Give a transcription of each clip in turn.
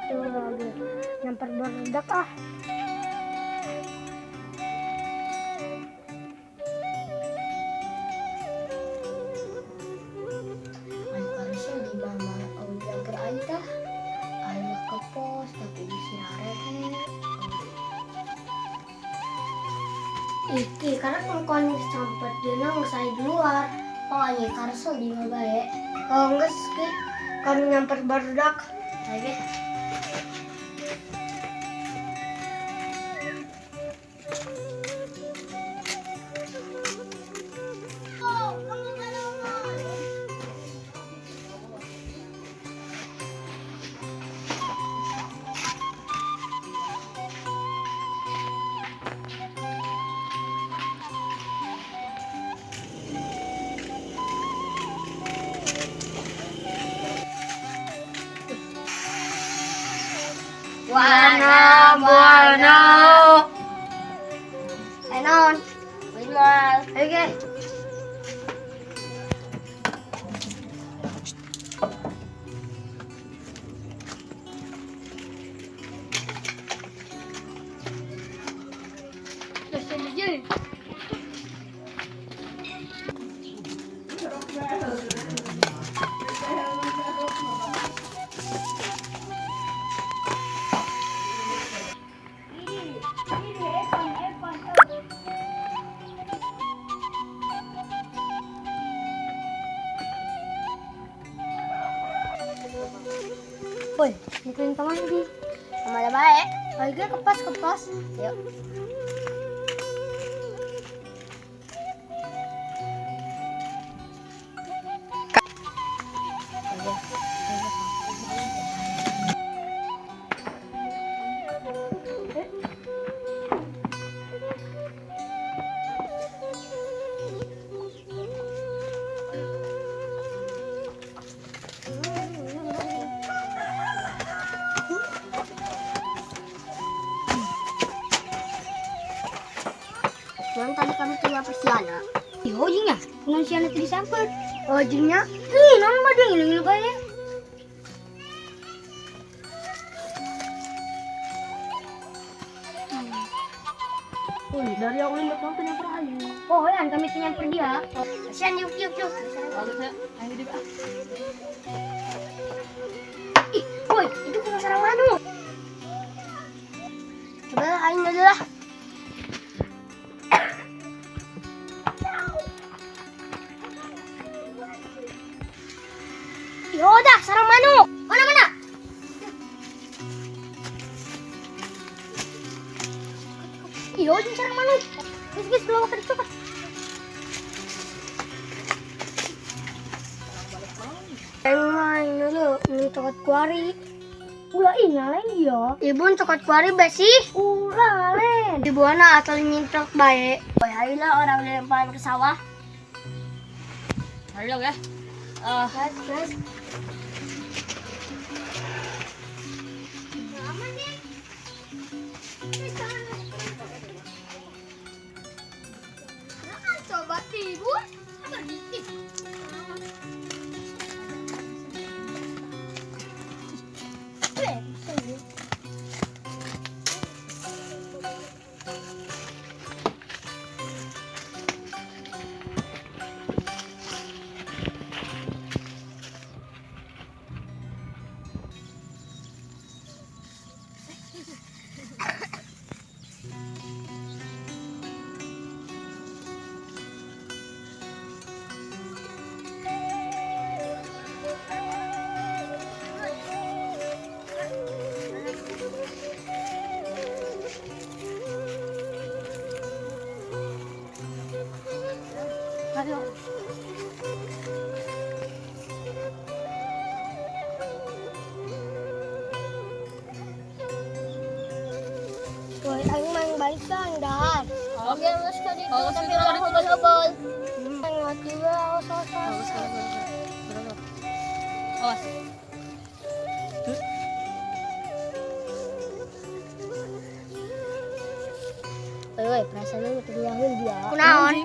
Atuh lagi nyamper barudak ah. Ayo harusnya di mama oh nyamper aing tah. Aing ke pos tapi bisi harehe. Iki karena kon sampai dia nang saya di luar. Oh iya karso di mah bae. Oh enggak sih, kami nyamper barudak. Ayo. Buana, buana. Eh naon? Wimar. Ayo ge. Woi, mungkin teman di. Kemana bae? Ayo ge kepas kepas. Yuk. Cuman tadi kami tuh nyamper siana. Ih, ojingnya. Kunaon siana teh disamper. Ojingnya. Ih, naon mah dia ngilu-ngilu bae. Wih, dari aku lihat nonton yang perayu. Oh, kan kami teh nyamper dia. Sian yuk yuk yuk. Bagusnya, ayo di ah. Ih, woi, itu kena sarang manuk. Coba aing dulu lah. Ih, udah sarang manuk. Mana mana? Ih, ojing sarang manuk. Guys, guys, belum waktu cepat. Main dulu, ini coklat kuari. Ulah ih nyalain dia. Ibu cokot kuari besi. Ulah lain. Ibu anak asal nyintrok bae. Boy lah orang dilemparan ke sawah. Ayo ya. Ah, Guys, guys. Coba tidur, berdikit. ayo. Boy, aing main balik kan dahar. Oh, Yang geus ka ditu Oh, tapi situ, orang situ. hobol-hobol. Aing juga awas awas. Bagus, awas. bagus, bagus. Awas. Woi, woi, perasaannya makin nyahun dia. Kunaon?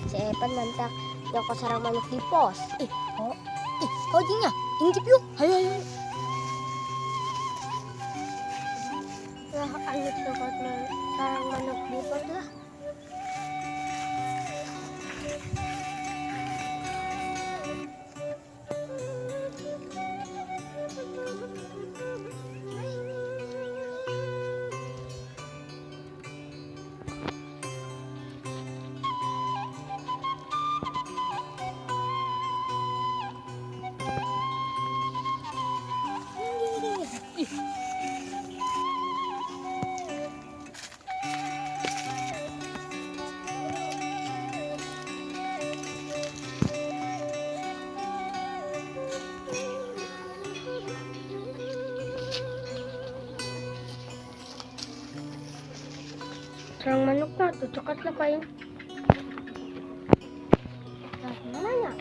Si Epan mantak nyokot sarang manuk di pos. Ih, oh, ih, ojingnya. Intip yuk. Ayo, ayo. Anu cokot sarang manuk di pos lah. Sarang manuk na, tutukat na pa yun. Mana nya?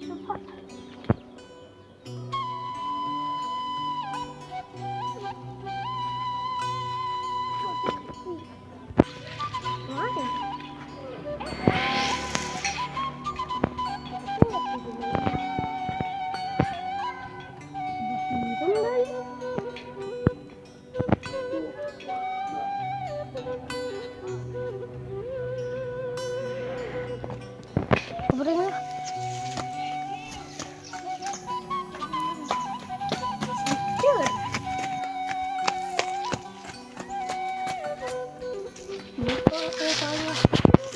Cepat. Mana? Beri lah. Seger.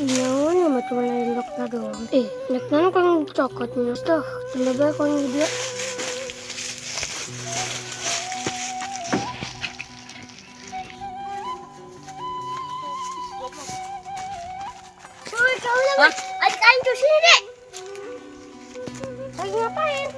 Iya, nama cuma nembak na doang. Eh, nek nanu kang cokot niya. Tuh, lebih kong dia. Uy, kau lang. Adik aing tuh sini deh. Lagi ngapain?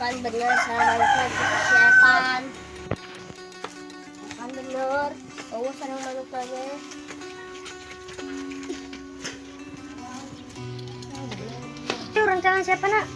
Bukan bener sarang manuk si Evan. Bukan bener. Oh, sarang manuk lagi. Itu rancangan siapa nak?